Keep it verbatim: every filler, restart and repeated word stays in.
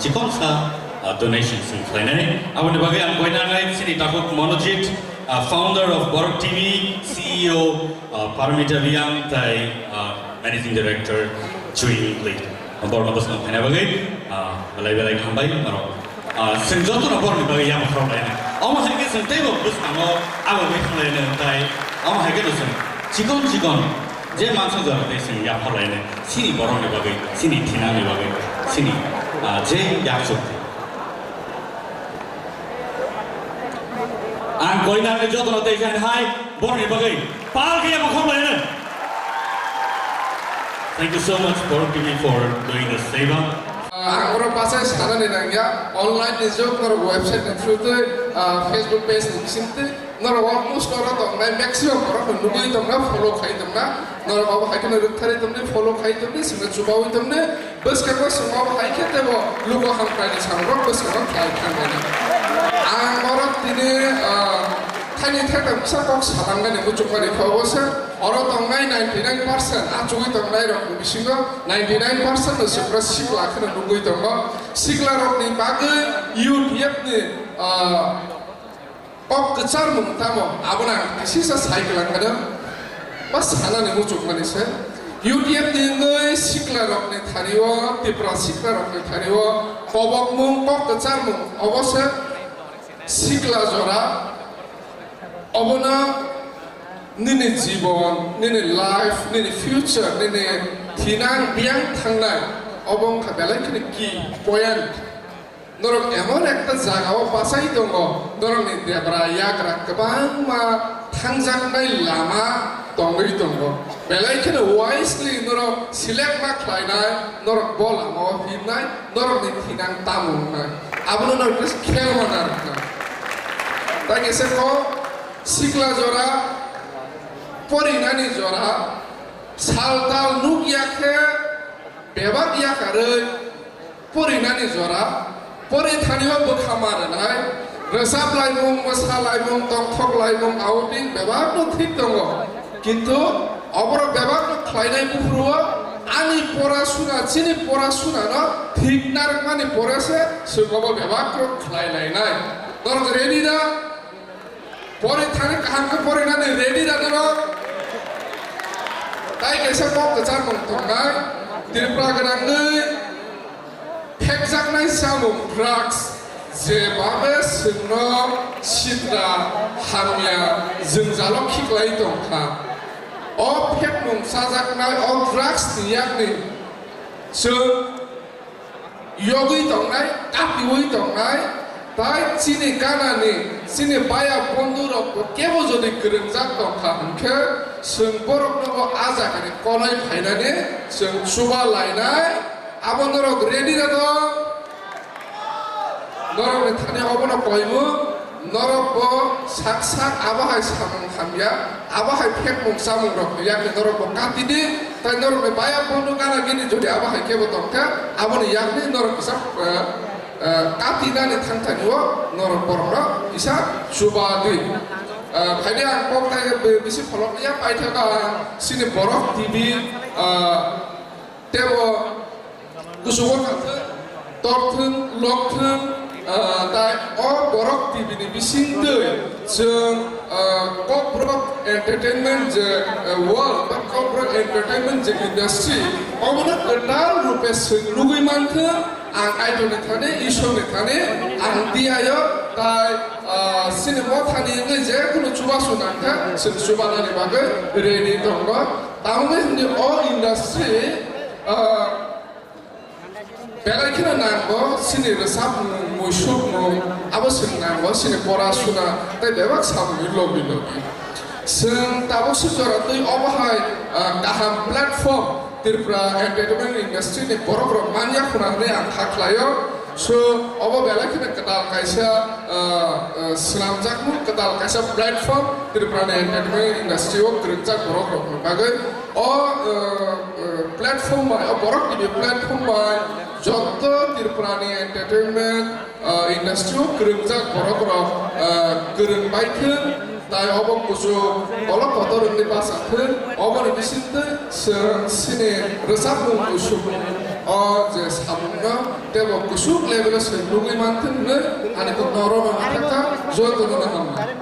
chikonsa, ah, donation chwng khlainani. Aboni bagwi ang koinanai chini takhuk Monojit, ah, founder of Borok T V, C E O, ah, Parmita Riang tai, ah, Managing Director Chewing Play. Borokno bwskango phaina bagwi, ah, belai belai hambai norok. Ah, chwng jotono borokni bagwi yaphar khlainai. Omo hai khe chwng teibo bwskango abo bai khlainai tai omo hai khe chwng chikon chikon je mansa jora tei chwng yaphar lainai chini borokni bagwi, chini thinangni bagwi, chini, ah, je yaksuk. Ang koinani jotono tei jani hai borokni bagwi pal khe yaphar khlainai. Thank you so much, Borok T V, for doing this seva. Ang oro bachai sanani nangya, online ni jok norok website ni through twi, ah, Facebook page ni bising twi, norok almost oro tongnai maximum borok no nugwi tongna, follow khai tongna, norok abo hai kheno rwktharwi tongni, follow khai tongni, swngo chubawi tongni, bwskango swngo abo hai khe tebo lugo hamkrai ni samung rok bwskango khlai thangmani. Ang oro tini, ah, thaini thekta bwsa kok salangmani muchungmani khe obo se, oro tongnai ninety nine percent, achugwi tongnai rok ni bisingo ninety nine percent no sikla, sikla kheno nugwi tongo. Sikla rok ni bagwi U T F ni, ah, kok kwcharmung tamo, abono ang kisisa sai kwlangmano, ba sanani muchungmani se. U T F ni wngwi sikla rok ni thani o, Tripura sikla rok ni thani o, kobokmung, kok kwcharmung, obo se sikla jora, obono nini jibon, nini life, nini future, nini thinang biyang thangnai, obo wngkha belai kheno key point. Norok emon ekta jaga o bachai tongo, norokni debra yagra kwbangma thangjaknai lama tongwi tongo. Belai kheno wisely norok select ma khlainai, norok bo lama o himnai, norokni thinang tamo wngnai. Abono norok just khel ma narwknai. Tai kisa kok sikla jora, porinani jora, sal tal nuk ya khe bebak yakarwi porinani jora, pori thani o bwkha ma rwnai, rwchap laimung, mwsa laimung, tongthok laimung, outing bebak no thik tongo. Kintu oborok bebak no khlainai buphuru o ani pora suna, chini pora suna no thik narwkmani pore se chwng obo bebak no khlai lainai. Norok ready da? Pori thani kaham khe porinani ready da norok? Tai kaisa kok kwchar mung tongnai, Tripura gwnangwi phekjaknai chamung drugs je babe chwngno sitra hamya jwngjalo khiklai tongkha. O phekmung chajaknai o drugs ni yakni chwng yogwi tongnai, katiwi tongnai, tai chini ganani, chini baya bondhu rok bo kebo jodi kwrwngjak tongkha hwnkhe, chwng borokno bo a jagani kolai phainani chwng chuba lainai, abo norok ready da tong? Norokni thani obono koimung. Norok bo sak sak abo hai samung hamya, abo hai phekmung chamung rok ni yakni norok bo kati di, tai norok ni baya bondhu gana gini jodi abo hai kebo tongkha, aboni yakni norok kisa, eh, eh, kati nani thang thani o norok borok no kisa chuba di. Eh, phaidi ang kok tai bi-, bisi pholok ya paithago ang sini Borok T V, eh, Tebo kuchugo khathwng, torthwng, lokthwng, ah, tai o Borok T V ni bisingtwi chwng, ah, Kokborok Entertainment je, ah, world ba Kokborok Entertainment je industry, omono kwtal rupe swk nugwi manthwng, ang Kaitorni thani, Isorni thani, ang diyayo, tai, ah, sini mothani wngwi je kunu chubachu nangkha, chwng chubanani bagwi ready tongo. Tamoni hwnwi o industry, ah, belai kheno nango, chini rwchapmung, muisukmung, abo chwng nango, chini pora suna, tei bebak samungni logi logi. Chwng tabuk se jora twi obo hai, ah, kaham platform Tripura entertainment industry ni borok rok manya khuna hwnwi ang kha khlaio. So, obo belai kheno kwtal kaisa, ah, ah, swnamjakmung, kwtal kaisa platform Tripura ni entertainment industry o kwrwngjak borok rokni bagwi. O, eh, eh, platform bai, o Borok T V platform bai, joto Tripura ni entertainment, eh, industry o kwrwngjak borok rok, eh, kwrwng bai thwng, tai obo kuchuk kolok kotor wngwi bacha thwng, oboni bisingtwi chwng chini rwchapmung muisukmung O je samungno tebo kusuk level o se nugwi manthwng hwnwi ani kok norok no athakha jotono no hamna.